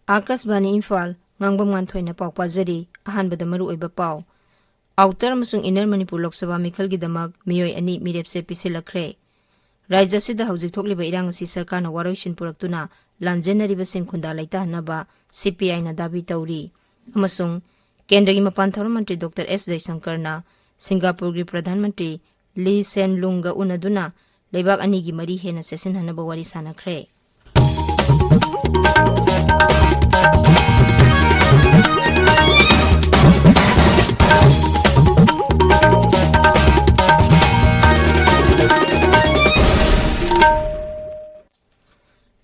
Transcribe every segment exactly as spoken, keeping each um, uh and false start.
ꯑꯥꯀꯥꯁꯕꯥꯅꯤ ꯏꯝꯐꯥꯜ, ꯉꯥꯡꯕꯝ ꯉꯥꯟꯊꯣꯏꯅ ꯄꯥꯎ ꯄꯥꯖꯔꯤ꯫ ꯑꯍꯥꯟꯕꯗ ꯃꯔꯨꯑꯣꯏꯕ ꯄꯥꯎ꯫ ꯑꯥꯎꯇꯔ ꯑꯃꯁꯨꯡ ꯏꯟꯅꯔ ꯃꯅꯤꯄꯨꯔ ꯂꯣꯛ ꯁꯚꯥ ꯃꯤꯈꯜꯒꯤꯗꯃꯛ ꯃꯤꯑꯣꯏ ꯑꯅꯤ ꯃꯤꯔꯦꯞꯁꯦ ꯄꯤꯁꯤꯜꯂꯛꯈ꯭ꯔꯦ꯫ ꯔꯥꯖ꯭ꯌ ꯑꯁꯤꯗ ꯍꯧꯖꯤꯛ ꯊꯣꯛꯂꯤꯕ ꯏꯔꯥꯡ ꯑꯁꯤ ꯁꯔꯀꯥꯔꯅ ꯋꯥꯔꯣꯏꯁꯤꯟ ꯄꯨꯔꯛꯇꯨꯅ ꯂꯥꯟꯖꯦꯟꯅꯔꯤꯕꯁꯤꯡ ꯈꯨꯟꯗꯥ ꯂꯩꯇꯥꯍꯟꯅꯕ ꯁꯤ ꯄꯤ ꯑꯥꯏꯅ ꯗꯥꯕꯤ ꯇꯧꯔꯤ꯫ ꯑꯃꯁꯨꯡ ꯀꯦꯟꯗ꯭ꯔꯒꯤ ꯃꯄꯥꯟ ꯊꯧꯔꯝ ꯃꯟꯇ꯭ꯔꯤ ꯗꯣꯛꯇꯔ ꯑꯦꯁ ꯖꯌꯁꯪꯀꯔꯅ ꯁꯤꯡꯒꯥꯄꯨꯔꯒꯤ ꯄ꯭ꯔꯙꯥꯟ ꯃꯟꯇ꯭ꯔꯤ ꯂꯤ ꯁꯦꯟ ꯂꯨꯡꯒ ꯎꯅꯗꯨꯅ ꯂꯩꯕꯥꯛ ꯑꯅꯤꯒꯤ ꯃꯔꯤ ꯍꯦꯟꯅ ꯆꯦꯠꯁꯤꯟꯍꯟꯅꯕ ꯋꯥꯔꯤ ꯁꯥꯟꯅꯈ꯭ꯔꯦ꯫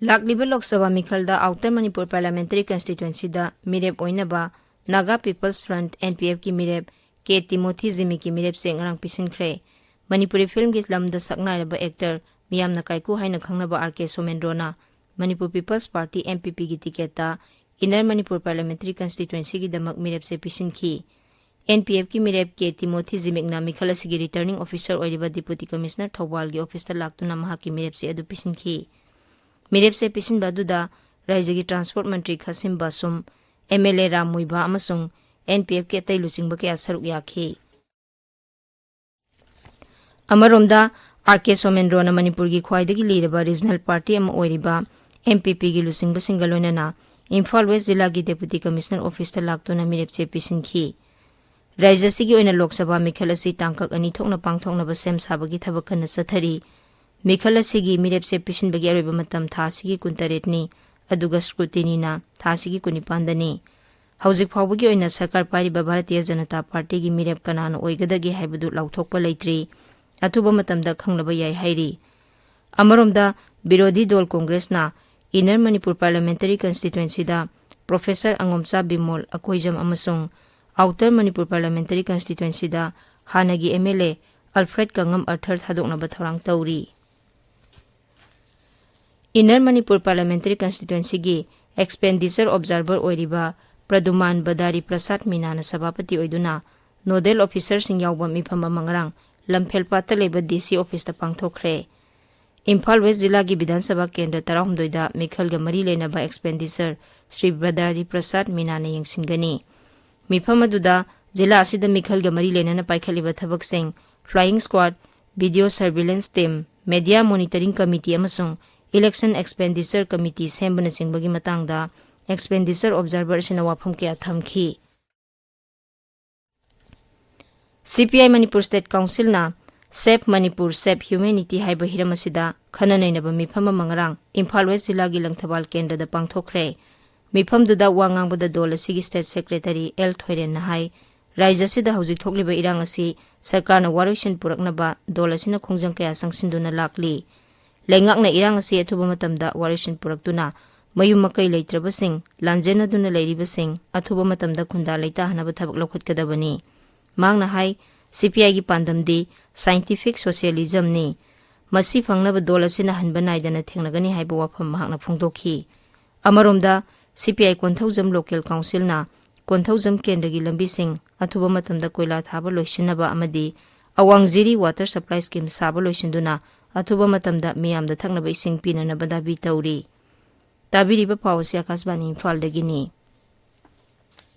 ꯂꯥꯛꯂꯤꯕ ꯂꯣꯛ ꯁꯚꯥ ꯃꯤꯈꯜꯗ ꯑꯥꯎꯇꯔ ꯃꯅꯤꯄꯨꯔ ꯄꯥꯔꯂꯤꯌꯥꯃꯦꯟꯇꯔꯤ ꯀꯟꯁꯇꯤꯇ꯭ꯋꯦꯟꯁꯤꯗ ꯃꯤꯔꯦꯞ ꯑꯣꯏꯅꯕ Naga People's Front, N P ꯑꯦꯐꯀꯤ ꯃꯤꯔꯦꯞ ꯀꯦ ꯇꯤꯃꯣꯊꯤ ꯖꯤꯃꯤꯛꯀꯤ ꯃꯤꯔꯦꯞꯁꯦ ꯉꯔꯥꯡ ꯄꯤꯁꯤꯟꯈ꯭ꯔꯦ꯫ ꯃꯅꯤꯄꯨꯔꯤ ꯐꯤꯜꯝꯒꯤ ꯂꯝꯗ ꯁꯛꯅꯥꯏꯔꯕ ꯑꯦꯛꯇꯔ, ꯃꯤꯌꯥꯝꯅ ꯀꯥꯏꯀꯨ ꯍꯥꯏꯅ ꯈꯪꯅꯕ ꯑꯥꯔ ꯀꯦ ꯁꯣꯃꯦꯟꯗ꯭ꯔꯣꯅ Manipur People's Party, M P ꯄꯤꯒꯤ ꯇꯤꯀꯦꯠꯇ ꯏꯟꯅꯔ ꯃꯅꯤꯄꯨꯔ ꯄꯥꯔꯂꯤꯌꯥꯃꯦꯟꯇꯔꯤ ꯀꯟꯁꯇꯤꯇ꯭ꯋꯦꯟꯁꯤꯒꯤꯗꯃꯛ ꯃꯤꯔꯦꯞꯁꯦ ꯄꯤꯁꯤꯟꯈꯤ꯫ ꯑꯦꯟ ꯄꯤ ꯑꯦꯐꯀꯤ ꯃꯤꯔꯦꯞ ꯀꯦ ꯇꯤꯃꯣꯊꯤ ꯖꯤꯃꯤꯛꯅ ꯃꯤꯈꯜ ꯑꯁꯤꯒꯤ ꯔꯤꯇꯔꯅꯤꯡ ꯑꯣꯐꯤꯁꯥꯔ ꯑꯣꯏꯔꯤꯕ ꯗꯤꯄꯨꯇꯤ ꯀꯃꯤꯁꯅꯔ ꯊꯧꯕꯥꯜꯒꯤ ꯑꯣꯐꯤꯁꯇ ꯂꯥꯛꯇꯨꯅ ꯃꯍꯥꯛꯀꯤ ꯃꯤꯔꯦꯞꯆꯦ ꯑꯗꯨ ꯄꯤꯁꯤꯟꯈꯤ꯫ ꯃꯤꯔꯦꯞꯆꯦ ꯄꯤꯁꯤꯟꯕ ꯑꯗꯨꯗ ꯔꯥꯏꯖ꯭ꯌꯒꯤ ꯇ꯭ꯔꯥꯟꯁꯄꯣꯔꯠ ꯃꯟꯇ꯭ꯔꯤ ꯈꯥꯁꯤꯝ ꯕꯥꯁꯨꯝ, ꯑꯦꯝ ꯑꯦꯜ ꯑꯦ ꯔꯥꯝ ꯃꯨꯏꯕꯥ ꯑꯃꯁꯨꯡ ꯑꯦꯟ ꯄꯤ ꯑꯦꯐꯀꯤ ꯑꯇꯩ ꯂꯨꯆꯤꯡꯕ ꯀꯌꯥ ꯁꯔꯨꯛ ꯌꯥꯈꯤ꯫ ꯑꯃꯔꯣꯝꯗ, ꯑꯥꯔ ꯀꯦ ꯁꯣꯃꯦꯟꯗ꯭ꯔꯣꯅ ꯃꯅꯤꯄꯨꯔꯒꯤ ꯈ꯭ꯋꯥꯏꯗꯒꯤ ꯂꯤꯔꯕ ꯔꯤꯖꯅꯦꯜ ꯄꯥꯔꯇꯤ ꯑꯃ ꯑꯣꯏꯔꯤꯕ ꯑꯦꯝ ꯄꯤ ꯄꯤꯒꯤ ꯂꯨꯆꯤꯡꯕꯁꯤꯡꯒ ꯂꯣꯏꯅꯅ ꯏꯝꯐꯥꯜ ꯋꯦꯁ ꯖꯤꯂꯥꯒꯤ ꯗꯦꯄꯨꯇꯤ ꯀꯃꯤꯁꯅꯔ ꯑꯣꯐꯤꯁꯇ ꯂꯥꯛꯇꯨꯅ ꯃꯤꯔꯦꯞꯆꯦ ꯄꯤꯁꯤꯟꯈꯤ꯫ ꯔꯥꯏꯖ꯭ꯌ ꯑꯁꯤꯒꯤ ꯑꯣꯏꯅ ꯂꯣꯛ ꯁꯚꯥ ꯃꯤꯈꯜ ꯑꯁꯤ ꯇꯥꯡꯀꯛ ꯑꯅꯤ ꯊꯣꯛꯅ ꯄꯥꯡꯊꯣꯛꯅꯕ ꯁꯦꯝ ꯁꯥꯕꯒꯤ ꯊꯕꯛ ꯀꯟꯅ ꯆꯠꯊꯔꯤ꯫ ꯃꯤꯈꯜ ꯑꯁꯤꯒꯤ ꯃꯤꯔꯦꯞꯆꯦ ꯄꯤꯁꯤꯟꯕꯒꯤ ꯑꯔꯣꯏꯕ ꯃꯇꯝ ꯊꯥ ꯑꯁꯤꯒꯤ ꯀꯨꯟꯇꯔꯦꯠꯅꯤ, ꯑꯗꯨꯒ ꯁ꯭ꯀ꯭ꯔꯨꯇꯤꯅꯤꯅ ꯊꯥ ꯑꯁꯤꯒꯤ ꯀꯨꯟꯅꯤꯄꯥꯟꯗꯅꯤ꯫ ꯍꯧꯖꯤꯛ ꯐꯥꯎꯕꯒꯤ ꯑꯣꯏꯅ ꯁꯔꯀꯥꯔ ꯄꯥꯏꯔꯤꯕ ꯚꯥꯔꯇꯤꯌ ꯖꯅꯇꯥ ꯄꯥꯔꯇꯤꯒꯤ ꯃꯤꯔꯦꯞ ꯀꯅꯥꯅ ꯑꯣꯏꯒꯗꯒꯦ ꯍꯥꯏꯕꯗꯨ ꯂꯥꯎꯊꯣꯛꯄ ꯂꯩꯇ꯭ꯔꯤ꯫ ꯑꯊꯨꯕ ꯃꯇꯝꯗ ꯈꯪꯂꯕ ꯌꯥꯏ ꯍꯥꯏꯔꯤ꯫ ꯑꯃꯔꯣꯝꯗ, ꯕꯤꯔꯣꯙꯤ ꯗꯣꯜ ꯀꯣꯡꯒ꯭ꯔꯦꯁꯅ ꯏꯟꯅꯔ ꯃꯅꯤꯄꯨꯔ ꯄꯥꯔꯂꯤꯌꯥꯃꯦꯟꯇꯔꯤ ꯀꯟꯁꯇꯤꯇ꯭ꯋꯦꯟꯁꯤꯗ ꯄ꯭ꯔꯣꯐꯦꯁꯔ ꯑꯉꯣꯝꯆꯥ ꯕꯤꯃꯣꯜ ꯑꯀꯣꯏꯖꯝ ꯑꯃꯁꯨꯡ ꯑꯥꯎꯇꯔ ꯃꯅꯤꯄꯨꯔ ꯄꯥꯔꯂꯤꯌꯥꯃꯦꯟꯇꯔꯤ ꯀꯟꯁꯇꯤꯇ꯭ꯋꯦꯟꯁꯤꯗ ꯍꯥꯟꯅꯒꯤ M L A Alfred Kangam Arthur ꯊꯥꯗꯣꯛꯅꯕ ꯊꯧꯔꯥꯡ ꯇꯧꯔꯤ꯫ ꯏꯟꯅꯔ ꯃꯅꯤꯄꯨꯔ ꯄꯥꯔꯂꯤꯌꯥꯃꯦꯟꯇꯔꯤ ꯀꯟꯁꯇꯤꯇ꯭ꯋꯦꯟꯁꯤꯒꯤ ꯑꯦꯛꯁꯄꯦꯟꯗꯤꯆꯔ ꯑꯣꯕꯖꯥꯔꯚꯔ ꯑꯣꯏꯔꯤꯕ ꯄ꯭ꯔꯗꯨꯃꯥꯟ ꯕꯗꯥꯔꯤ ꯄ꯭ꯔꯁꯥꯗ ꯃꯤꯅꯥꯅ ꯁꯚꯥꯄꯇꯤ ꯑꯣꯏꯗꯨꯅ ꯅꯣꯗꯦꯜ ꯑꯣꯐꯤꯁꯥꯔꯁꯤꯡ ꯌꯥꯎꯕ ꯃꯤꯐꯝ ꯑꯃ ꯉꯔꯥꯡ ꯂꯝꯐꯦꯜꯄꯥꯠꯇ ꯂꯩꯕ ꯗꯤ ꯁꯤ ꯑꯣꯐꯤꯁꯇ ꯄꯥꯡꯊꯣꯛꯈ꯭ꯔꯦ꯫ ꯏꯝꯐꯥꯜ ꯋꯦꯁ ꯖꯤꯂꯥꯒꯤ ꯕꯤꯙꯥꯟ ꯁꯚꯥ ꯀꯦꯟꯗ꯭ꯔ ꯇꯔꯥꯍꯨꯝꯗꯣꯏꯗ ꯃꯤꯈꯜꯒ ꯃꯔꯤ ꯂꯩꯅꯕ ꯑꯦꯛꯁꯄꯦꯟꯗꯤꯆꯔ ꯁ꯭ꯔꯤ ꯕ꯭ꯔꯗꯥꯔꯤ ꯄ꯭ꯔꯁꯥꯗ ꯃꯤꯅꯥꯅ ꯌꯦꯡꯁꯤꯟꯒꯅꯤ꯫ ꯃꯤꯐꯝ ꯑꯗꯨꯗ ꯖꯤꯂꯥ ꯑꯁꯤꯗ ꯃꯤꯈꯜꯒ ꯃꯔꯤ ꯂꯩꯅꯅ ꯄꯥꯏꯈꯠꯂꯤꯕ ꯊꯕꯛꯁꯤꯡ, ꯐ꯭ꯂꯥꯏꯌꯤꯡ ꯁ꯭ꯀ꯭ꯋꯥꯗ, video surveillance team, media monitoring committee ꯑꯃꯁꯨꯡ ꯏꯂꯦꯛꯁꯟ ꯑꯦꯛꯁꯄꯦꯟꯗꯤꯆꯔ ꯀꯃꯤꯇꯤ ꯁꯦꯝꯕꯅꯆꯤꯡꯕꯒꯤ ꯃꯇꯥꯡꯗ ꯑꯦꯛꯁꯄꯦꯟꯗꯤꯆꯔ ꯑꯣꯕꯖꯥꯔꯚꯔ ꯑꯁꯤꯅ ꯋꯥꯐꯝ ꯀꯌꯥ ꯊꯝꯈꯤ꯫ C P I Manipur state ꯀꯥꯎꯟꯁꯤꯜꯅ Save Manipur, Save Humanity ꯍꯥꯏꯕ ꯍꯤꯔꯝ ꯑꯁꯤꯗ ꯈꯟꯅ ꯅꯩꯅꯕ ꯃꯤꯐꯝ ꯑꯃ ꯉꯔꯥꯡ ꯏꯝꯐꯥꯜ ꯋꯦꯁ ꯖꯤꯂꯥꯒꯤ ꯂꯪꯊꯕꯥꯜ ꯀꯦꯟꯗ꯭ꯔꯗ ꯄꯥꯡꯊꯣꯛꯈ꯭ꯔꯦ꯫ ꯃꯤꯐꯝꯗꯨꯗ ꯋꯥ ꯉꯥꯡꯕꯗ ꯗꯣꯜ ꯑꯁꯤꯒꯤ ꯁ꯭ꯇꯦꯠ ꯁꯦꯀ꯭ꯔꯦꯇꯔꯤ ꯑꯦꯜ ꯊꯣꯏꯔꯦꯟꯅ ꯍꯥꯏ, ꯔꯥꯖ꯭ꯌ ꯑꯁꯤꯗ ꯍꯧꯖꯤꯛ ꯊꯣꯛꯂꯤꯕ ꯏꯔꯥꯡ ꯑꯁꯤ ꯁꯔꯀꯥꯔꯅ ꯋꯥꯔꯣꯏꯁꯤꯟ ꯄꯨꯔꯛꯅꯕ ꯗꯣꯜ ꯑꯁꯤꯅ ꯈꯣꯡꯖꯪ ꯀꯌꯥ ꯆꯪꯁꯤꯟꯗꯨꯅ ꯂꯥꯛꯂꯤ꯫ ꯂꯩꯉꯥꯛꯅ ꯏꯔꯥꯡ ꯑꯁꯤ ꯑꯊꯨꯕ ꯃꯇꯝꯗ ꯋꯥꯔꯣꯏꯁꯤꯟ ꯄꯨꯔꯛꯇꯨꯅ ꯃꯌꯨꯝ ꯃꯀꯩ ꯂꯩꯇ꯭ꯔꯕꯁꯤꯡ, ꯂꯥꯟꯖꯦꯟꯅꯗꯨꯅ ꯂꯩꯔꯤꯕꯁꯤꯡ ꯑꯊꯨꯕ ꯃꯇꯝꯗ ꯈꯨꯟꯗꯥ ꯂꯩꯇꯥꯍꯟꯅꯕ ꯊꯕꯛ ꯂꯧꯈꯠꯀꯗꯕꯅꯤ꯫ ꯃꯍꯥꯛꯅ ꯍꯥꯏ, ꯁꯤ ꯄꯤ ꯑꯥꯏꯒꯤ ꯄꯥꯟꯗꯝꯗꯤ scientific socialismꯅꯤ꯫ ꯃꯁꯤ ꯐꯪꯅꯕ ꯗꯣꯜ ꯑꯁꯤꯅ ꯍꯟꯕ ꯅꯥꯏꯗꯅ ꯊꯦꯡꯅꯒꯅꯤ ꯍꯥꯏꯕ ꯋꯥꯐꯝ ꯃꯍꯥꯛꯅ ꯐꯣꯡꯗꯣꯛꯈꯤ꯫ ꯑꯃꯔꯣꯝꯗ, ꯁꯤ ꯄꯤ ꯑꯥꯏ ꯀꯣꯟꯊꯧꯖꯝ ꯂꯣꯀꯦꯜ ꯀꯥꯎꯟꯁꯤꯜꯅ ꯀꯣꯟꯊꯧꯖꯝ ꯀꯦꯟꯗ꯭ꯔꯒꯤ ꯂꯝꯕꯤꯁꯤꯡ ꯑꯊꯨꯕ ꯃꯇꯝꯗ ꯀꯣꯏꯂꯥ ꯊꯥꯕ ꯂꯣꯏꯁꯤꯟꯅꯕ ꯑꯃꯗꯤ ꯑꯋꯥꯡ ꯖꯤꯔꯤ ꯋꯥꯇꯔ ꯁꯄ꯭ꯂꯥꯏ ꯁ꯭ꯀꯤꯝ ꯁꯥꯕ ꯂꯣꯏꯁꯤꯟꯗꯨꯅ ꯑꯊꯨꯕ ꯃꯇꯝꯗ ꯃꯤꯌꯥꯝꯗ ꯊꯛꯅꯕ ꯏꯁꯤꯡ ꯄꯤꯅꯅꯕ ꯗꯥꯕꯤ ꯇꯧꯔꯤ꯫ ꯇꯥꯕꯤꯔꯤꯕ ꯄꯥꯎ ꯑꯁꯤ ꯑꯀꯥꯁꯕꯥꯅꯤ ꯏꯝꯐꯥꯜꯗꯒꯤꯅꯤ꯫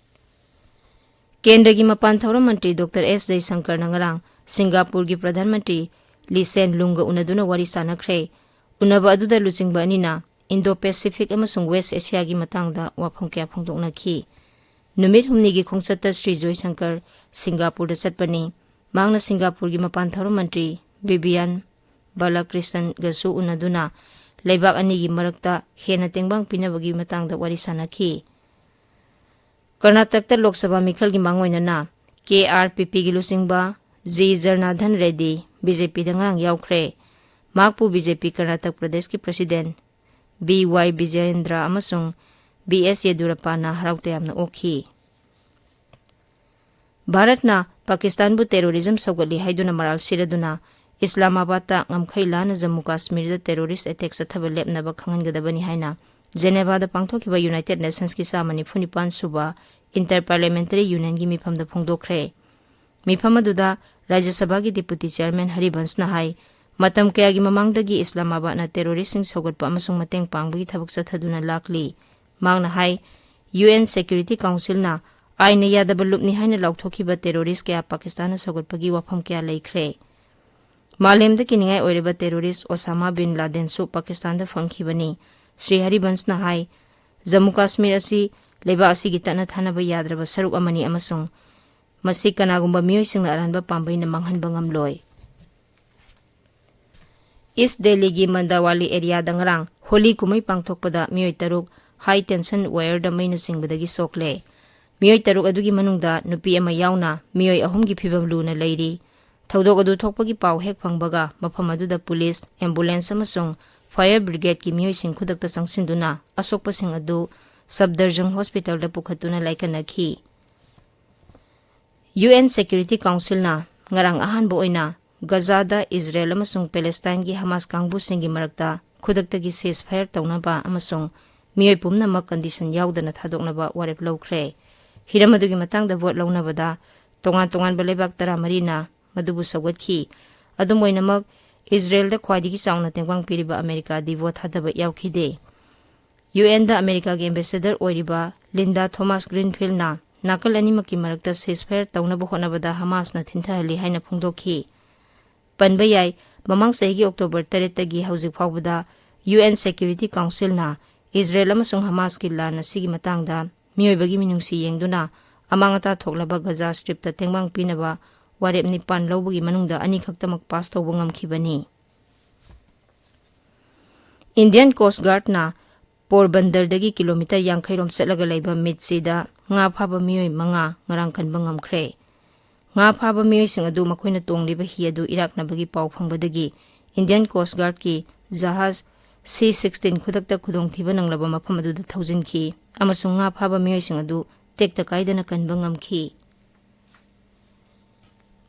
ꯀꯦꯟꯗ꯭ꯔꯒꯤ ꯃꯄꯥꯟ ꯊꯧꯔꯝ ꯃꯟꯇ꯭ꯔꯤ ꯗꯣꯛꯇꯔ ꯑꯦꯁ ꯖꯌꯁꯪꯀꯔꯅ ꯉꯔꯥꯡ ꯁꯤꯡꯒꯥꯄꯨꯔꯒꯤ ꯄ꯭ꯔꯙꯥꯟ ꯃꯟꯇ꯭ꯔꯤ ꯂꯤ ꯁꯦꯟ ꯂꯨꯡꯒ ꯎꯅꯗꯨꯅ ꯋꯥꯔꯤ ꯁꯥꯟꯅꯈ꯭ꯔꯦ꯫ ꯎꯅꯕ ꯑꯗꯨꯗ ꯂꯨꯆꯤꯡꯕ ꯑꯅꯤꯅ ꯏꯟꯗꯣ ꯄꯦꯁꯤꯐꯤꯛ ꯑꯃꯁꯨꯡ ꯋꯦꯁ ꯑꯦꯁꯤꯌꯥꯒꯤ ꯃꯇꯥꯡꯗ ꯋꯥꯐꯝ ꯀꯌꯥ ꯐꯣꯡꯗꯣꯛꯅꯈꯤ꯫ ꯅꯨꯃꯤꯠ ꯍꯨꯝꯅꯤꯒꯤ ꯈꯣꯡꯆꯠꯇ ꯁ꯭ꯔꯤ ꯖꯣꯏꯁꯪꯀꯔ ꯁꯤꯡꯒꯥꯄꯨꯔꯗ ꯆꯠꯄꯅꯤ꯫ ꯃꯍꯥꯛꯅ ꯁꯤꯡꯒꯥꯄꯨꯔꯒꯤ ꯃꯄꯥꯟ ꯊꯧꯔꯝ ꯃꯟꯇ꯭ꯔꯤ ꯕꯤꯕꯤꯌꯥꯟ ꯕꯥꯂꯥꯀ꯭ꯔꯤꯁꯟꯒꯁꯨ ꯎꯅꯗꯨꯅ ꯂꯩꯕꯥꯛ ꯑꯅꯤꯒꯤ ꯃꯔꯛꯇ ꯍꯦꯟꯅ ꯇꯦꯡꯕꯥꯡ ꯄꯤꯅꯕꯒꯤ ꯃꯇꯥꯡꯗ ꯋꯥꯔꯤ ꯁꯥꯟꯅꯈꯤ꯫ ꯀꯔꯅꯥꯇꯛꯇ ꯂꯣꯛ ꯁꯚꯥ ꯃꯤꯈꯜꯒꯤ ꯃꯥꯡꯑꯣꯏꯅꯅ ꯀꯦ ꯑꯥꯔ ꯄꯤ ꯄꯤꯒꯤ ꯂꯨꯆꯤꯡꯕ ꯖꯤ ꯖꯔꯅꯥꯙꯟ ꯔꯦꯗꯤ ꯕꯤ ꯖꯦ ꯄꯤꯗ ꯉꯔꯥꯡ ꯌꯥꯎꯈ꯭ꯔꯦ꯫ ꯃꯍꯥꯛꯄꯨ ꯕꯤ ꯖꯦ ꯄꯤ ꯀꯔꯅꯥꯇꯛ ꯄ꯭ꯔꯗꯦꯁꯀꯤ ꯄ꯭ꯔꯁꯤꯗꯦꯟ ꯕꯤ ꯋꯥꯏ ꯕꯤꯖꯌꯦꯟꯗ꯭ꯔ ꯑꯃꯁꯨꯡ ꯕꯤ ꯑꯦꯁ ꯌꯦꯗꯨꯔꯞꯄꯥꯅ ꯍꯔꯥꯎ ꯇꯌꯥꯝꯅ ꯑꯣꯛꯈꯤ꯫ ꯚꯥꯔꯠꯅ ꯄꯥꯀꯤꯁꯇꯥꯟꯕꯨ ꯇꯦꯔꯣꯔꯤꯖꯝ ꯁꯧꯒꯠꯂꯤ ꯍꯥꯏꯗꯨꯅ ꯃꯔꯥꯜ ꯁꯤꯔꯗꯨꯅ ꯏꯁꯂꯥꯃꯥꯕꯥꯗꯇ ꯉꯝꯈꯩ ꯂꯥꯟꯅ ꯖꯝꯃꯨ ꯀꯥꯁꯃꯤꯔꯗ ꯇꯦꯔꯣꯔꯤꯁ ꯑꯦꯇꯦꯛ ꯆꯠꯊꯕ ꯂꯦꯞꯅꯕ ꯈꯪꯍꯟꯒꯗꯕꯅꯤ ꯍꯥꯏꯅ ꯖꯦꯅꯦꯚꯥꯗ ꯄꯥꯡꯊꯣꯛꯈꯤꯕ ꯌꯨꯅꯥꯏꯇꯦꯗ ꯅꯦꯁꯟꯁꯀꯤ ꯆꯥꯝꯃ ꯅꯤꯐꯨ ꯅꯤꯄꯥꯟ ꯁꯨꯕ ꯏꯟꯇꯔ ꯄꯥꯔꯂꯤꯌꯥꯃꯦꯟꯇꯔꯤ ꯌꯨꯅꯤꯌꯟꯒꯤ ꯃꯤꯐꯝꯗ ꯐꯣꯡꯗꯣꯛꯈ꯭ꯔꯦ꯫ ꯃꯤꯐꯝ ꯑꯗꯨꯗ ꯔꯥꯖ꯭ꯌ ꯁꯚꯥꯒꯤ ꯗꯤꯄꯨꯇꯤ ꯆꯤꯌꯥꯔꯃꯦꯟ ꯍꯔꯤꯕꯟꯁꯅ ꯍꯥꯏ, ꯃꯇꯝ ꯀꯌꯥꯒꯤ ꯃꯃꯥꯡꯗꯒꯤ ꯏꯁꯂꯥꯃꯥꯕꯥꯗꯅ ꯇꯦꯔꯣꯔꯤꯁꯁꯤꯡ ꯁꯧꯒꯠꯄ ꯑꯃꯁꯨꯡ ꯃꯇꯦꯡ ꯄꯥꯡꯕꯒꯤ ꯊꯕꯛ ꯆꯠꯊꯗꯨꯅ ꯂꯥꯛꯂꯤ꯫ ꯃꯍꯥꯛꯅ ꯍꯥꯏ, ꯌꯨ ꯑꯦꯟ ꯁꯦꯀ꯭ꯌꯨꯔꯤꯇꯤ ꯀꯥꯎꯟꯁꯤꯜꯅ ꯑꯥꯏꯟꯅ ꯌꯥꯗꯕ ꯂꯨꯞꯅꯤ ꯍꯥꯏꯅ ꯂꯥꯎꯊꯣꯛꯈꯤꯕ ꯇꯦꯔꯣꯔꯤꯁ ꯀꯌꯥ ꯄꯥꯀꯤꯁꯇꯥꯟꯅ ꯁꯧꯒꯠꯄꯒꯤ ꯋꯥꯐꯝ ꯀꯌꯥ ꯂꯩꯈ꯭ꯔꯦ꯫ ꯃꯥꯂꯦꯝꯗ ꯀꯤꯅꯤꯡꯉꯥꯏ ꯑꯣꯏꯔꯕ ꯇꯦꯔꯣꯔꯤꯁ ꯑꯣꯁꯥꯃꯥ ꯕꯤꯟ ꯂꯥꯗꯦꯟꯁꯨ ꯄꯥꯀꯤꯁꯇꯥꯟꯗ ꯐꯪꯈꯤꯕꯅꯤ꯫ ꯁ꯭ꯔꯤ ꯍꯔꯤꯕꯟꯁꯅ ꯍꯥꯏ, ꯖꯝꯃꯨ ꯀꯥꯁꯃꯤꯔ ꯑꯁꯤ ꯂꯩꯕꯥꯛ ꯑꯁꯤꯒꯤ ꯇꯠꯅ ꯊꯥꯅꯕ ꯌꯥꯗ꯭ꯔꯕ ꯁꯔꯨꯛ ꯑꯃꯅꯤ ꯑꯃꯁꯨꯡ ꯃꯁꯤ ꯀꯅꯥꯒꯨꯝꯕ ꯃꯤꯑꯣꯏꯁꯤꯡꯅ ꯑꯔꯥꯟꯕ ꯄꯥꯝꯕꯩꯅ ꯃꯥꯡꯍꯟꯕ ꯉꯝꯂꯣꯏ꯫ ꯏꯁ ꯗꯦꯜꯂꯤꯒꯤ ꯃꯟꯗꯥꯋꯥꯂꯤ ꯑꯦꯔꯤꯌꯥꯗ ꯉꯔꯥꯡ ꯍꯣꯂꯤ ꯀꯨꯝꯍꯩ ꯄꯥꯡꯊꯣꯛꯄꯗ ꯃꯤꯑꯣꯏ ꯇꯔꯨꯛ ꯍꯥꯏ ꯇꯦꯟꯁꯟ ꯋꯥꯌꯔꯗ ꯃꯩꯅ ꯆꯤꯡꯕꯗꯒꯤ ꯁꯣꯛꯂꯦ꯫ ꯃꯤꯑꯣꯏ ꯇꯔꯨꯛ ꯑꯗꯨꯒꯤ ꯃꯅꯨꯡꯗ ꯅꯨꯄꯤ ꯑꯃ ꯌꯥꯎꯅ ꯃꯤꯑꯣꯏ ꯑꯍꯨꯝꯒꯤ ꯐꯤꯕꯝ ꯂꯨꯅ ꯂꯩꯔꯤ꯫ ꯊꯧꯗꯣꯛ ꯑꯗꯨ ꯊꯣꯛꯄꯒꯤ ꯄꯥꯎ ꯍꯦꯛ ꯐꯪꯕꯒ ꯃꯐꯝ ꯑꯗꯨꯗ ꯄꯨꯂꯤꯁ, ꯑꯦꯝꯕꯨꯂꯦꯟꯁ ꯑꯃꯁꯨꯡ ꯐꯥꯌꯔ ꯕ꯭ꯔꯤꯒꯦꯗꯀꯤ ꯃꯤꯑꯣꯏꯁꯤꯡ ꯈꯨꯗꯛꯇ ꯆꯪꯁꯤꯟꯗꯨꯅ ꯑꯁꯣꯛꯄꯁꯤꯡ ꯑꯗꯨ ꯁꯕꯗꯔꯖꯪ ꯍꯣꯁꯄꯤꯇꯥꯜꯗ ꯄꯨꯈꯠꯇꯨꯅ ꯂꯥꯏꯀꯠꯅꯈꯤ꯫ ꯌꯨ ꯑꯦꯟ ꯁꯦꯀ꯭ꯌꯨꯔꯤꯇꯤ ꯀꯥꯎꯟꯁꯤꯜꯅ ꯉꯔꯥꯡ ꯑꯍꯥꯟꯕ ꯑꯣꯏꯅ ꯒꯖꯥꯗ ꯏꯖꯔꯦꯜ ꯑꯃꯁꯨꯡ ꯄꯦꯂꯦꯁꯇꯥꯏꯟꯒꯤ ꯍꯃꯥꯁ ꯀꯥꯡꯕꯨꯁꯤꯡꯒꯤ ꯃꯔꯛꯇ ꯈꯨꯗꯛꯇꯒꯤ ceasefire ꯇꯧꯅꯕ ꯑꯃꯁꯨꯡ ꯃꯤꯑꯣꯏ ꯄꯨꯝꯅꯃꯛ ꯀꯟꯗꯤꯁꯟ ꯌꯥꯎꯗꯅ ꯊꯥꯗꯣꯛꯅꯕ ꯋꯥꯔꯦꯞ ꯂꯧꯈ꯭ꯔꯦ꯫ ꯍꯤꯔꯝ ꯑꯗꯨꯒꯤ ꯃꯇꯥꯡꯗ ꯚꯣꯠ ꯂꯧꯅꯕꯗ ꯇꯣꯉꯥꯟ ꯇꯣꯉꯥꯟꯕ ꯂꯩꯕꯥꯛ ꯇꯔꯥꯃꯔꯤꯅ ꯃꯗꯨꯕꯨ ꯁꯧꯒꯠꯈꯤ꯫ ꯑꯗꯨꯝ ꯑꯣꯏꯅꯃꯛ, ꯏꯖꯔꯦꯜꯗ ꯈ꯭ꯋꯥꯏꯗꯒꯤ ꯆꯥꯎꯅ ꯇꯦꯡꯕꯥꯡ ꯄꯤꯔꯤꯕ ꯑꯃꯦꯔꯤꯀꯥꯗꯤ ꯚꯣꯠ ꯊꯥꯗꯕ ꯌꯥꯎꯈꯤꯗꯦ꯫ ꯌꯨ ꯑꯦꯟꯗ ꯑꯃꯦꯔꯤꯀꯥꯒꯤ ꯑꯦꯝꯕꯦꯁꯦꯗꯔ ꯑꯣꯏꯔꯤꯕ ꯂꯤꯟꯗꯥ ꯊꯣꯃꯥꯁ ꯒ꯭ꯔꯤꯟꯐꯤꯜꯅ ꯅꯥꯀꯜ ꯑꯅꯤꯃꯛꯀꯤ ꯃꯔꯛꯇ ceasefire ꯇꯧꯅꯕ ꯍꯣꯠꯅꯕꯗ ꯍꯃꯥꯁꯅ ꯊꯤꯟꯊꯍꯜꯂꯤ ꯍꯥꯏꯅ ꯐꯣꯡꯗꯣꯛꯈꯤ꯫ ꯄꯟꯕ ꯌꯥꯏ, ꯃꯃꯥꯡ ꯆꯍꯤꯒꯤ ꯑꯣꯛꯇꯣꯕꯔ ꯇꯔꯦꯠꯇꯒꯤ ꯍꯧꯖꯤꯛ ꯐꯥꯎꯕꯗ ꯌꯨ ꯑꯦꯟ ꯁꯦꯀ꯭ꯌꯨꯔꯤꯇꯤ ꯀꯥꯎꯟꯁꯤꯜꯅ ꯏꯖꯔꯦꯜ ꯑꯃꯁꯨꯡ ꯍꯃꯥꯁꯀꯤ ꯂꯥꯟ ꯑꯁꯤꯒꯤ ꯃꯇꯥꯡꯗ ꯃꯤꯑꯣꯏꯕꯒꯤ ꯃꯤꯅꯨꯡꯁꯤ ꯌꯦꯡꯗꯨꯅ ꯑꯃꯥꯡ ꯑꯇꯥ ꯊꯣꯛꯂꯕ ꯒꯖꯥ ꯁ꯭ꯇ꯭ꯔꯤꯞꯇ ꯇꯦꯡꯕꯥꯡ ꯄꯤꯅꯕ ꯋꯥꯔꯦꯞ ꯅꯤꯄꯥꯟ ꯂꯧꯕꯒꯤ ꯃꯅꯨꯡꯗ ꯑꯅꯤꯈꯛꯇꯃꯛ ꯄꯥꯁ ꯇꯧꯕ ꯉꯝꯈꯤꯕꯅꯤ꯫ ꯏꯟꯗꯤꯌꯟ ꯀꯣꯁ ꯒꯥꯔꯗꯅ ꯄꯣꯔꯕꯟꯗꯔꯗꯒꯤ ꯀꯤꯂꯣꯃꯤꯇꯔ ꯌꯥꯡꯈꯩ ꯔꯣꯝ ꯆꯠꯂꯒ ꯂꯩꯕ ꯃꯤꯠꯁꯤꯗ ꯉꯥ ꯐꯥꯕ ꯃꯤꯑꯣꯏ ꯃꯉꯥ ꯉꯔꯥꯡ ꯀꯟꯕ ꯉꯝꯈ꯭ꯔꯦ꯫ ꯉꯥ ꯐꯥꯕ ꯃꯤꯑꯣꯏꯁꯤꯡ ꯑꯗꯨ ꯃꯈꯣꯏꯅ ꯇꯣꯡꯂꯤꯕ ꯍꯤ ꯑꯗꯨ ꯏꯔꯥꯛꯅꯕꯒꯤ ꯄꯥꯎ ꯐꯪꯕꯗꯒꯤ ꯏꯟꯗꯤꯌꯟ ꯀꯣꯁ ꯒꯥꯔꯗꯀꯤ ꯖꯍꯥꯖ ꯁꯤ ꯁꯤꯛꯁꯇꯤꯟ ꯈꯨꯗꯛꯇ ꯈꯨꯗꯣꯡꯊꯤꯕ ꯅꯪꯂꯕ ꯃꯐꯝ ꯑꯗꯨꯗ ꯊꯧꯖꯤꯟꯈꯤ ꯑꯃꯁꯨꯡ ꯉꯥ ꯐꯥꯕ ꯃꯤꯑꯣꯏꯁꯤꯡ ꯑꯗꯨ ꯇꯦꯛꯇ ꯀꯥꯏꯗꯅ ꯀꯟꯕ ꯉꯝꯈꯤ꯫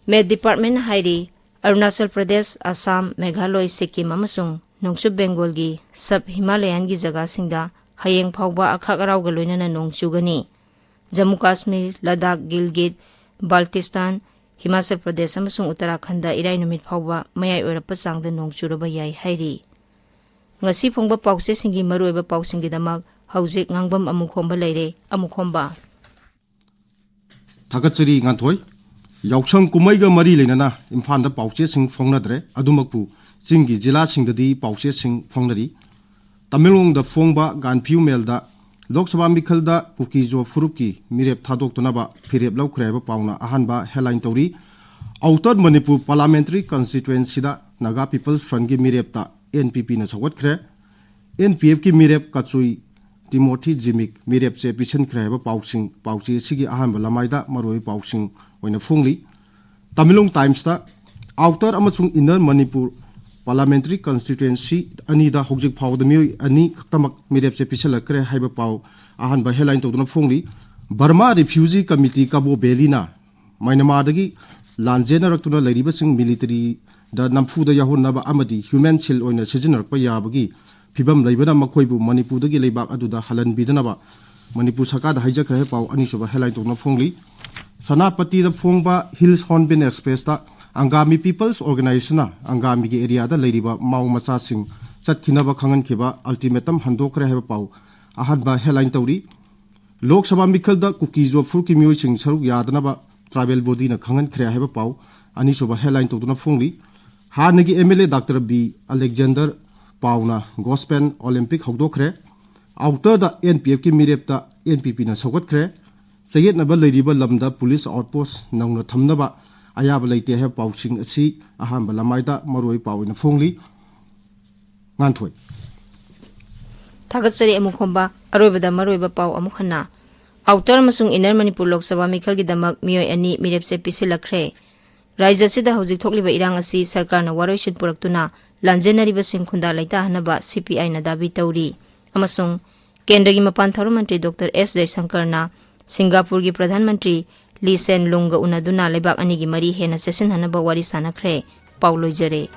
ꯃꯦꯠ ꯗꯤꯄꯥꯔꯠꯃꯦꯟꯅ ꯍꯥꯏꯔꯤ, ꯑꯔꯨꯅꯥꯆꯜ ꯄ꯭ꯔꯗꯦꯁ, ꯑꯁꯥꯝ, ꯃꯦꯘꯥꯂꯣꯏ, ꯁꯤꯛꯀꯤꯝ ꯑꯃꯁꯨꯡ ꯅꯣꯡꯆꯨꯞ ꯕꯦꯡꯒꯣꯜꯒꯤ ꯁꯕ ꯍꯤꯃꯥꯂꯌꯥꯟꯒꯤ ꯖꯒꯥꯁꯤꯡꯗ ꯍꯌꯦꯡ ꯐꯥꯎꯕ ꯑꯈꯥꯛ ꯑꯔꯥꯎꯒ ꯂꯣꯏꯅꯅ ꯅꯣꯡ ꯆꯨꯒꯅꯤ꯫ ꯖꯝꯃꯨ ꯀꯥꯁꯃꯤꯔ, ꯂꯗꯥꯈ, ꯒꯤꯜꯒꯤꯠ, ꯕꯥꯜꯇꯤꯁꯇꯥꯟ, ꯍꯤꯃꯥꯆꯜ ꯄ꯭ꯔꯗꯦꯁ ꯑꯃꯁꯨꯡ ꯎꯠꯇꯔꯥꯈꯟꯗ ꯏꯔꯥꯏ ꯅꯨꯃꯤꯠ ꯐꯥꯎꯕ ꯃꯌꯥꯏ ꯑꯣꯏꯔꯞꯄ ꯆꯥꯡꯗ ꯅꯣꯡ ꯆꯨꯔꯕ ꯌꯥꯏ ꯍꯥꯏꯔꯤ꯫ ꯉꯁꯤ ꯐꯣꯡꯕ ꯄꯥꯎꯆꯦꯁꯤꯡꯒꯤ ꯃꯔꯨꯑꯣꯏꯕ ꯄꯥꯎꯁꯤꯡꯒꯤꯗꯃꯛ ꯍꯧꯖꯤꯛ ꯉꯥꯡꯕꯝ ꯑꯃꯨꯈꯣꯝꯕ ꯂꯩꯔꯦ꯫ ꯑꯃꯨꯈꯣꯝꯕ꯫ ꯊꯥꯒꯠꯆꯔꯤ ꯉꯥꯟꯊꯣꯏ꯫ ꯌꯥꯎꯁꯪ ꯀꯨꯝꯍꯩꯒ ꯃꯔꯤ ꯂꯩꯅꯅ ꯏꯝꯐꯥꯜꯗ ꯄꯥꯎꯆꯦꯁꯤꯡ ꯐꯣꯡꯅꯗ꯭ꯔꯦ꯫ ꯑꯗꯨꯃꯛꯄꯨ ꯆꯤꯡꯒꯤ ꯖꯤꯂꯥꯁꯤꯡꯗꯗꯤ ꯄꯥꯎꯆꯦꯁꯤꯡ ꯐꯣꯡꯅꯔꯤ꯫ ꯇꯃꯦꯡꯂꯣꯡꯗ ꯐꯣꯡꯕ ꯒꯥꯟꯐꯤꯌꯨ ꯃꯦꯜꯗ ꯂꯣꯛ ꯁꯚꯥ ꯃꯤꯈꯜꯗ ꯀꯨꯀꯤꯖꯣ ꯐꯨꯔꯨꯞꯀꯤ ꯃꯤꯔꯦꯞ ꯊꯥꯗꯣꯛꯇꯅꯕ ꯐꯤꯔꯦꯞ ꯂꯧꯈ꯭ꯔꯦ ꯍꯥꯏꯕ ꯄꯥꯎꯅ ꯑꯍꯥꯟꯕ ꯍꯦꯗꯂꯥꯏꯟ ꯇꯧꯔꯤ꯫ ꯑꯥꯎꯇꯔ ꯃꯅꯤꯄꯨꯔ ꯄꯥꯔꯂꯥꯃꯦꯟꯇꯔꯤ ꯀꯟꯁꯇꯤꯇ꯭ꯋꯦꯟꯁꯤꯗ ꯅꯥꯒꯥ ꯄꯤꯄꯜꯁ ꯐ꯭ꯔꯟꯒꯤ ꯃꯤꯔꯦꯞꯇ ꯑꯦꯟ ꯄꯤ ꯄꯤꯅ ꯁꯧꯒꯠꯈ꯭ꯔꯦ꯫ ꯑꯦꯟ ꯄꯤ ꯑꯦꯐꯀꯤ ꯃꯤꯔꯦꯞ ꯀꯆꯨꯏ ꯇꯤꯃꯣꯊꯤ ꯖꯤꯃꯤꯛ ꯃꯤꯔꯦꯞꯁꯦ ꯄꯤꯁꯤꯟꯈ꯭ꯔꯦ ꯍꯥꯏꯕ ꯄꯥꯎꯁꯤꯡ, ꯄꯥꯎꯆꯦ ꯑꯁꯤꯒꯤ ꯑꯍꯥꯟꯕ ꯂꯃꯥꯏꯗ ꯃꯔꯨꯑꯣꯏꯕ ꯄꯥꯎꯁꯤꯡ ꯑꯣꯏꯅ ꯐꯣꯡꯂꯤ꯫ ꯇꯃꯦꯡꯂꯣꯡ ꯇꯥꯏꯝꯁꯇ ꯑꯥꯎꯇꯔ ꯑꯃꯁꯨꯡ ꯏꯟꯅꯔ ꯃꯅꯤꯄꯨꯔ ꯄꯥꯔꯂꯥꯃꯦꯟꯇꯔꯤ ꯀꯟꯁꯇꯤꯇ꯭ꯋꯦꯟꯁꯤ ꯑꯅꯤꯗ ꯍꯧꯖꯤꯛ ꯐꯥꯎꯕꯗ ꯃꯤꯑꯣꯏ ꯑꯅꯤ ꯈꯛꯇꯃꯛ ꯃꯤꯔꯦꯞꯁꯦ ꯄꯤꯁꯤꯜꯂꯛꯈ꯭ꯔꯦ ꯍꯥꯏꯕ ꯄꯥꯎ ꯑꯍꯥꯟꯕ ꯍꯦꯗꯂꯥꯏꯟ ꯇꯧꯗꯨꯅ ꯐꯣꯡꯂꯤ꯫ ꯕꯔꯃꯥ ꯔꯤꯐ꯭ꯌꯨꯖꯤ ꯀꯃꯤꯇꯤ ꯀꯕꯣ ꯚꯦꯂꯤꯅ ꯃ꯭ꯌꯥꯟꯃꯥꯔꯗꯒꯤ ꯂꯥꯟꯖꯦꯟꯅꯔꯛꯇꯨꯅ ꯂꯩꯔꯤꯕꯁꯤꯡ ꯃꯤꯂꯤꯇꯔꯤꯗ ꯅꯝꯐꯨꯗ ꯌꯥꯎꯍꯟꯅꯕ ꯑꯃꯗꯤ ꯍ꯭ꯌꯨꯃꯦꯟ ꯁꯤꯜ ꯑꯣꯏꯅ ꯁꯤꯖꯤꯟꯅꯔꯛꯄ ꯌꯥꯕꯒꯤ ꯐꯤꯕꯝ ꯂꯩꯕꯅ ꯃꯈꯣꯏꯕꯨ ꯃꯅꯤꯄꯨꯔꯗꯒꯤ ꯂꯩꯕꯥꯛ ꯑꯗꯨꯗ ꯍꯜꯍꯟꯕꯤꯗꯅꯕ ꯃꯅꯤꯄꯨꯔ ꯁꯔꯀꯥꯔꯗ ꯍꯥꯏꯖꯈ꯭ꯔꯦ ꯍꯥꯏꯕ ꯄꯥꯎ ꯑꯅꯤꯁꯨꯕ ꯍꯦꯗꯂꯥꯏꯟ ꯇꯧꯗꯨꯅ ꯐꯣꯡꯂꯤ꯫ ꯁꯦꯅꯥꯄꯇꯤꯗ ꯐꯣꯡꯕ ꯍꯤꯜꯁ ꯍꯣꯔꯟꯕꯤꯜ ꯑꯦꯛꯁꯄ꯭ꯔꯦꯁꯇ ꯑꯪꯒꯥꯃꯤ ꯄꯤꯄꯜꯁ ꯑꯣꯔꯒꯅꯥꯏꯖꯦꯁꯟꯅ ꯑꯪꯒꯥꯃꯤꯒꯤ ꯑꯦꯔꯤꯌꯥꯗ ꯂꯩꯔꯤꯕ ꯃꯥꯎ ꯃꯆꯥꯁꯤꯡ ꯆꯠꯈꯤꯅꯕ ꯈꯪꯍꯟꯈꯤꯕ ꯑꯜꯇꯤꯃꯦꯇꯝ ꯍꯟꯗꯣꯛꯈ꯭ꯔꯦ ꯍꯥꯏꯕ ꯄꯥꯎ ꯑꯍꯥꯟꯕ ꯍꯦꯗꯂꯥꯏꯟ ꯇꯧꯔꯤ꯫ ꯂꯣꯛ ꯁꯚꯥ ꯃꯤꯈꯜꯗ ꯀꯨꯀꯤꯖꯣ ꯐꯨꯔꯨꯞꯀꯤ ꯃꯤꯑꯣꯏꯁꯤꯡ ꯁꯔꯨꯛ ꯌꯥꯗꯅꯕ ꯇ꯭ꯔꯥꯏꯕꯦꯜ ꯕꯣꯗꯤꯅ ꯈꯪꯍꯟꯈ꯭ꯔꯦ ꯍꯥꯏꯕ ꯄꯥꯎ ꯑꯅꯤꯁꯨꯕ ꯍꯦꯗꯂꯥꯏꯟ ꯇꯧꯗꯨꯅ ꯐꯣꯡꯂꯤ꯫ ꯍꯥꯟꯅꯒꯤ M L A doctor B Alexander ꯄꯥꯎꯅ ꯒꯣꯁꯄꯦꯟ ꯑꯣꯂꯤꯝꯄꯤꯛ ꯍꯧꯗꯣꯛꯈ꯭ꯔꯦ꯫ ꯑꯥꯎꯇꯔꯗ ꯑꯦꯟ ꯄꯤ ꯑꯦꯐꯀꯤ ꯃꯤꯔꯦꯞꯇ ꯑꯦꯟ ꯄꯤ ꯄꯤꯅ ꯁꯧꯒꯠꯈ꯭ꯔꯦ꯫ ꯆꯌꯦꯠꯅꯕ ꯂꯩꯔꯤꯕ ꯂꯝꯗ ꯄꯨꯂꯤꯁ ꯑꯥꯎꯠꯄꯣꯁ ꯅꯧꯅ ꯊꯝꯅꯕ ꯑꯌꯥꯕ ꯂꯩꯇꯦ ꯍꯥꯏꯕ ꯄꯥꯎꯁꯤꯡ ꯑꯁꯤ ꯑꯍꯥꯟꯕ ꯂꯃꯥꯏꯗ ꯃꯔꯨꯑꯣꯏ ꯄꯥꯎ ꯑꯣꯏꯅ ꯐꯣꯡꯂꯤ꯫ ꯉꯥꯟꯊꯣꯏ꯫ ꯊꯥꯒꯠꯆꯔꯤ ꯑꯃꯨꯛ ꯈꯣꯝꯕ꯫ ꯑꯔꯣꯏꯕꯗ ꯃꯔꯨꯑꯣꯏꯕ ꯄꯥꯎ ꯑꯃꯨꯛ ꯍꯟꯅ꯫ ꯑꯥꯎꯇꯔ ꯑꯃꯁꯨꯡ ꯏꯟꯅꯔ ꯃꯅꯤꯄꯨꯔ ꯂꯣꯛ ꯁꯚꯥ ꯃꯤꯈꯜꯒꯤꯗꯃꯛ ꯃꯤꯑꯣꯏ ꯑꯅꯤ ꯃꯤꯔꯦꯞꯁꯦ ꯄꯤꯁꯤꯜꯂꯛꯈ꯭ꯔꯦ꯫ ꯔꯥꯖ꯭ꯌ ꯑꯁꯤꯗ ꯍꯧꯖꯤꯛ ꯊꯣꯛꯂꯤꯕ ꯏꯔꯥꯡ ꯑꯁꯤ ꯁꯔꯀꯥꯔꯅ ꯋꯥꯔꯣꯏꯁꯤꯟ ꯄꯨꯔꯛꯇꯨꯅ ꯂꯥꯟꯖꯦꯟꯅꯔꯤꯕꯁꯤꯡ ꯈꯨꯟꯗꯥ ꯂꯩꯇꯥꯍꯟꯅꯕ ꯁꯤ ꯄꯤ ꯑꯥꯏꯅ ꯗꯥꯕꯤ ꯇꯧꯔꯤ꯫ ꯑꯃꯁꯨꯡ ꯀꯦꯟꯗ꯭ꯔꯒꯤ ꯃꯄꯥꯟ ꯊꯧꯔꯝ ꯃꯟꯇ꯭ꯔꯤ ꯗꯣꯛꯇꯔ ꯑꯦꯁ ꯖꯌꯁꯪꯀꯔꯅ ꯁꯤꯡꯒꯥꯄꯨꯔꯒꯤ ꯄ꯭ꯔꯙꯥꯟ ꯃꯟꯇ꯭ꯔꯤ ꯂꯤ ꯁꯦꯟ ꯂꯨꯡꯒ ꯎꯅꯗꯨꯅ ꯂꯩꯕꯥꯛ ꯑꯅꯤꯒꯤ ꯃꯔꯤ ꯍꯦꯟꯅ ꯆꯦꯠꯁꯤꯟꯍꯟꯅꯕ ꯋꯥꯔꯤ ꯁꯥꯟꯅꯈ꯭ꯔꯦ꯫ ꯄꯥꯎ ꯂꯣꯏꯖꯔꯦ꯫